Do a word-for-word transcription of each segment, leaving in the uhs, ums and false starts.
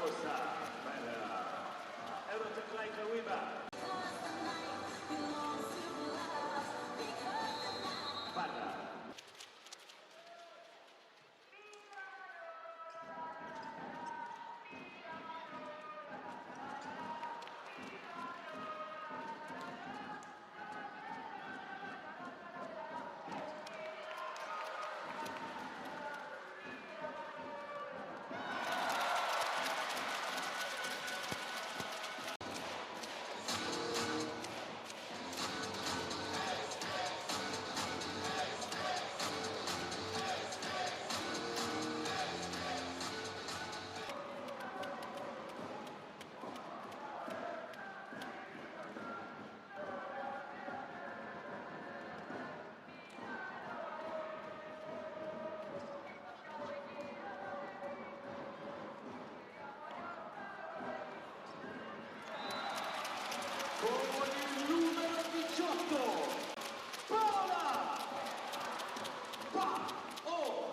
Rosa, bella. Eurotech Like Weaver. Bella. Con il numero diciotto, Paola Paola.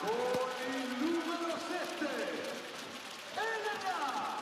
Con il numero sette, Elena!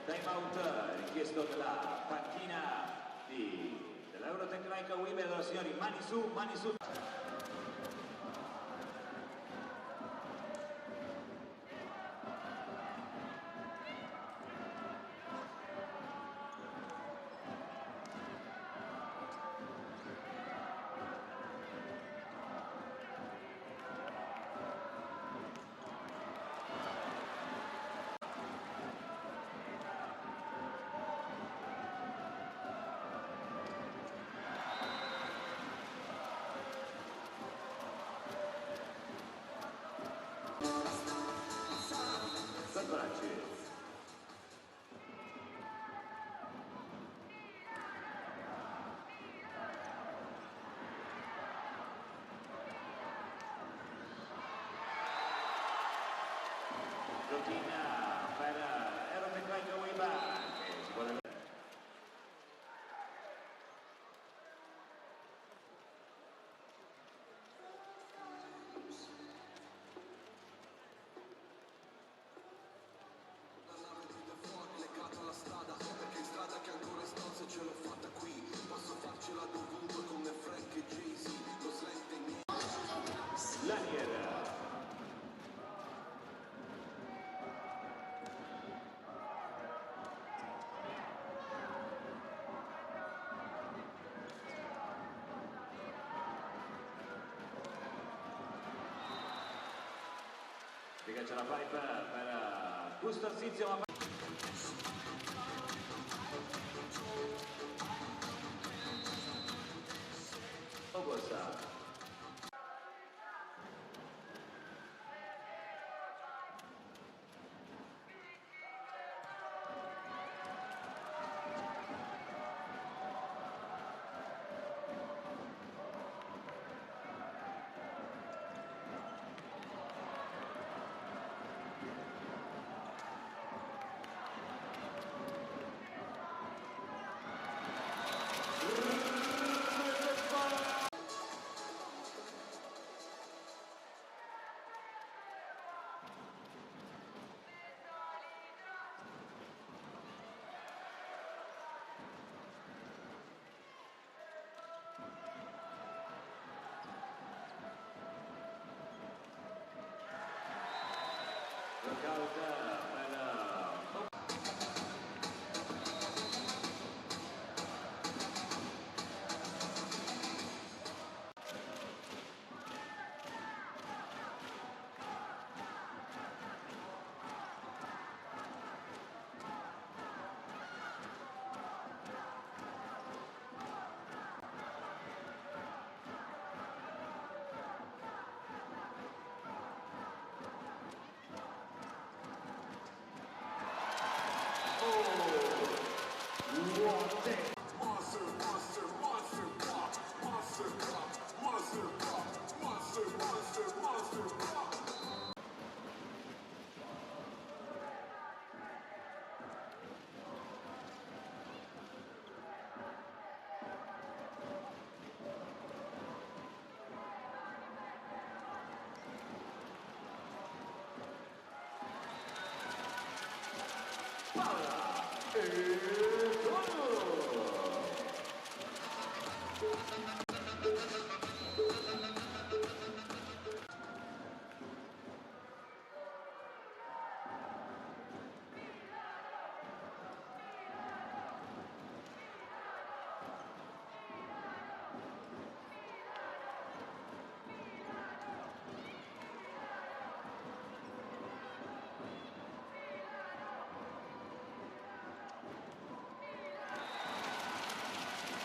Time out richiesto dalla panchina di, dell'Eurotech Like Weaver, allora signori, mani su, mani su. Verbace. Routine per Eurotech Like Weaver, che ci vuole. Legata alla strada, perché in strada che ancora sto, se ce l'ho fatta qui, posso farcela dovunque come Frank e Jay-Z, lo slang e niente. Slayer. Che c'è la pipe per, eh, Gusto Zizio, ma oh, cosa? Knockout per, eh, Monster, monster, monster, pop. Monster, pop, monster, pop, monster, monster, monster, pop. Palla e gol!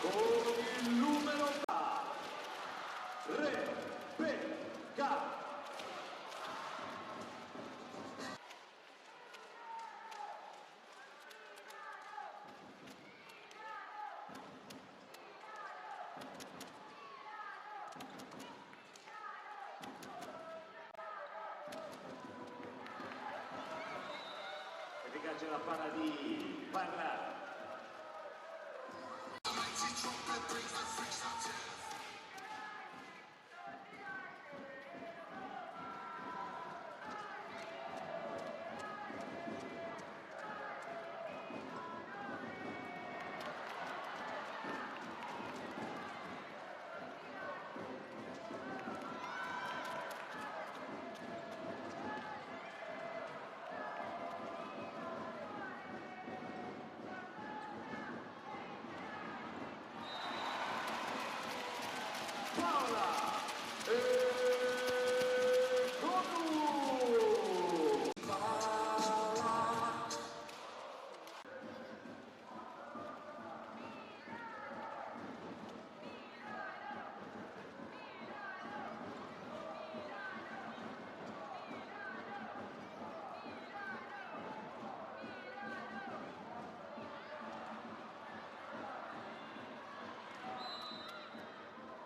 Con il numero Rebecca. E lì che ghe xe la para de Parla. Paola e Godu!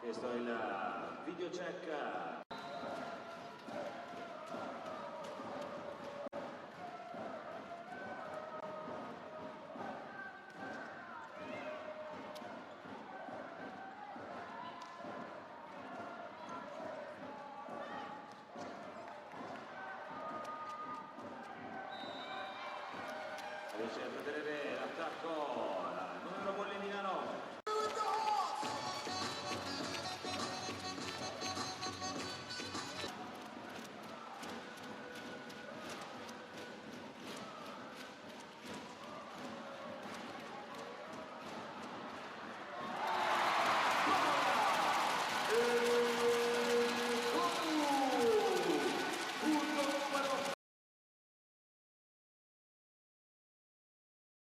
Questo è il video check. Riesce a vedere l'attacco, il numero Bolli Milano.